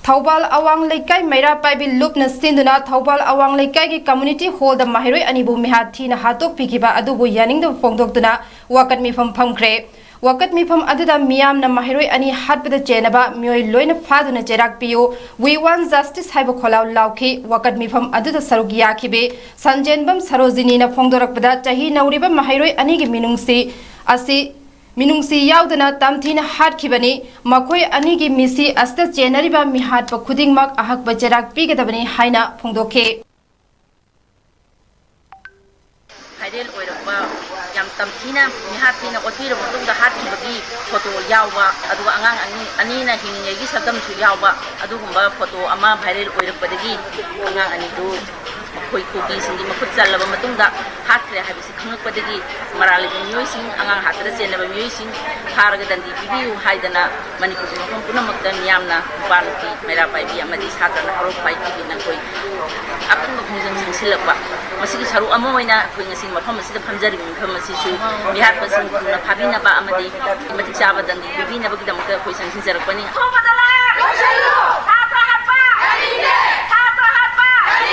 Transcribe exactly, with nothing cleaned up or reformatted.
ꯊꯧꯕꯥꯜ ꯑꯋꯥꯡ ꯂꯩꯀꯥꯏ ꯃꯩꯔꯥ ꯄꯥꯏꯕꯤ ꯂꯨꯞꯅ ꯁꯤꯟꯗꯨꯅ ꯊꯧꯕꯥꯜ ꯑꯋꯥꯡ ꯂꯩꯀꯥꯏꯒꯤ community hall ꯗ ꯃꯍꯩꯔꯣꯏ ꯑꯅꯤꯕꯨ ꯃꯤꯍꯥꯠ ꯊꯤꯅ ꯍꯥꯠꯇꯣꯛꯄꯤꯈꯤꯕ ꯑꯗꯨꯕꯨ ꯌꯥꯅꯤꯡꯗꯕ ꯐꯣꯡꯗꯣꯛꯇꯨꯅ ꯋꯥꯀꯠ ꯃꯤꯐꯝ ꯐꯝꯈ꯭ꯔꯦ꯫ ꯋꯥꯀꯠ ꯃꯤꯐꯝ ꯑꯗꯨꯗ ꯃꯤꯌꯥꯝꯅ ꯃꯍꯩꯔꯣꯏ ꯑꯅꯤ ꯍꯥꯠꯄꯗ ꯆꯦꯟꯅꯕ ꯃꯤꯑꯣꯏ ꯂꯣꯏꯅ ꯐꯥꯗꯨꯅ ꯆꯩꯔꯥꯛ ꯄꯤꯌꯨ, We want justice ꯍꯥꯏꯕ ꯈꯣꯜꯂꯥꯎ ꯂꯥꯎꯈꯤ꯫ ꯋꯥꯀꯠ ꯃꯤꯐꯝ ꯑꯗꯨꯗ ꯁꯔꯨꯛ ꯌꯥꯈꯤꯕꯤ ꯁꯟꯖꯦꯟꯕꯝ ꯁꯔꯣꯖꯤꯅꯤꯅ ꯐꯣꯡꯗꯣꯔꯛꯄꯗ, ꯆꯍꯤ ꯅꯧꯔꯤꯕ ꯃꯍꯩꯔꯣꯏ ꯑꯅꯤꯒꯤ ꯃꯤꯅꯨꯡꯁꯤ ꯑꯁꯤ ꯃꯤꯅꯨꯡꯁꯤ ꯌꯥꯎꯗꯅ ꯇꯝꯊꯤꯅ ꯍꯥꯠꯈꯤꯕꯅꯤ꯫ ꯃꯈꯣꯏ ꯑꯅꯤꯒꯤ ꯃꯤꯁꯤ ꯑꯁꯤꯗ ꯆꯦꯟꯅꯔꯤꯕ ꯃꯤꯍꯥꯠꯄ ꯈꯨꯗꯤꯡꯃꯛ ꯑꯍꯛꯄ ꯆꯩꯔꯥꯛ ꯄꯤꯒꯗꯕꯅꯤ ꯍꯥꯏꯅ ꯐꯣꯡꯗꯣꯛꯈꯤ꯫ Viral ꯑꯣꯏꯔꯛꯄ, ꯌꯥꯝ ꯇꯝꯊꯤꯅ ꯃꯤꯍꯥꯠ ꯊꯤꯅ ꯑꯣꯠꯄꯤꯔꯕ ꯃꯇꯨꯡꯗ ꯍꯥꯠꯈꯤꯕꯒꯤ photo ꯌꯥꯎꯕ, ꯑꯗꯨꯒ ꯑꯉꯥꯡ ꯑꯅꯤ, ꯑꯅꯤꯅ ꯍꯤꯡꯉꯤꯉꯩꯒꯤ ꯁꯛꯇꯝꯁꯨ ꯌꯥꯎꯕ ꯑꯗꯨꯒꯨꯝꯕ photo ꯑꯃ viral ꯑꯣꯏꯔꯛꯄꯗꯒꯤ ꯑꯉꯥꯡ ꯑꯅꯤꯗꯨ ꯃꯈꯣꯏ ꯀꯨꯀꯤꯁꯤꯡꯒꯤ ꯃꯈꯨꯠ ꯆꯜꯂꯕ ꯃꯇꯨꯡꯗ ꯍꯥꯠꯈ꯭ꯔꯦ ꯍꯥꯏꯕꯁꯤ ꯈꯪꯂꯛꯄꯗꯒꯤ ꯃꯔꯥꯜ ꯂꯩꯕ ꯃꯤꯑꯣꯏꯁꯤꯡ, ꯑꯉꯥꯡ ꯍꯥꯠꯄꯗ ꯆꯦꯟꯅꯕ ꯃꯤꯑꯣꯏꯁꯤꯡ ꯐꯥꯔꯒ ꯗꯟꯗꯤ ꯄꯤꯕꯤꯌꯨ ꯍꯥꯏꯗꯅ ꯃꯅꯤꯄꯨꯔꯒꯤ ꯃꯐꯝ ꯄꯨꯝꯅꯃꯛꯇ ꯃꯤꯌꯥꯝꯅ ꯅꯨꯄꯥ ꯅꯨꯄꯤ ꯃꯩꯔꯥ ꯄꯥꯏꯕꯤ ꯑꯃꯗꯤ ꯁꯥꯇ꯭ꯔ ꯅꯍꯥꯔꯣꯜ ꯈ꯭ꯋꯥꯏꯗꯒꯤ ꯅꯈꯣꯏ ꯑꯄꯨꯟꯕ ꯈꯣꯡꯖꯪ ꯆꯪꯁꯤꯜꯂꯛꯄ꯫ ꯃꯁꯤꯒꯤ ꯁꯔꯨꯛ ꯑꯃ ꯑꯣꯏꯅ ꯑꯩꯈꯣꯏ ꯉꯁꯤ ꯃꯐꯝ ꯑꯁꯤꯗ ꯐꯝꯖꯔꯤꯕ ꯃꯤꯐꯝ ꯑꯁꯤꯁꯨ ꯃꯤꯍꯥꯠꯄꯁꯤꯡ ꯊꯨꯅ ꯐꯥꯕꯤꯅꯕ ꯑꯃꯗꯤ ꯃꯇꯤꯛ ꯆꯥꯕ ꯗꯟꯗꯤ ꯄꯤꯕꯤꯅꯕꯒꯤꯗꯃꯛꯇ ꯑꯩꯈꯣꯏ ꯆꯪꯁꯤꯟꯖꯔꯛꯄꯅꯤ꯫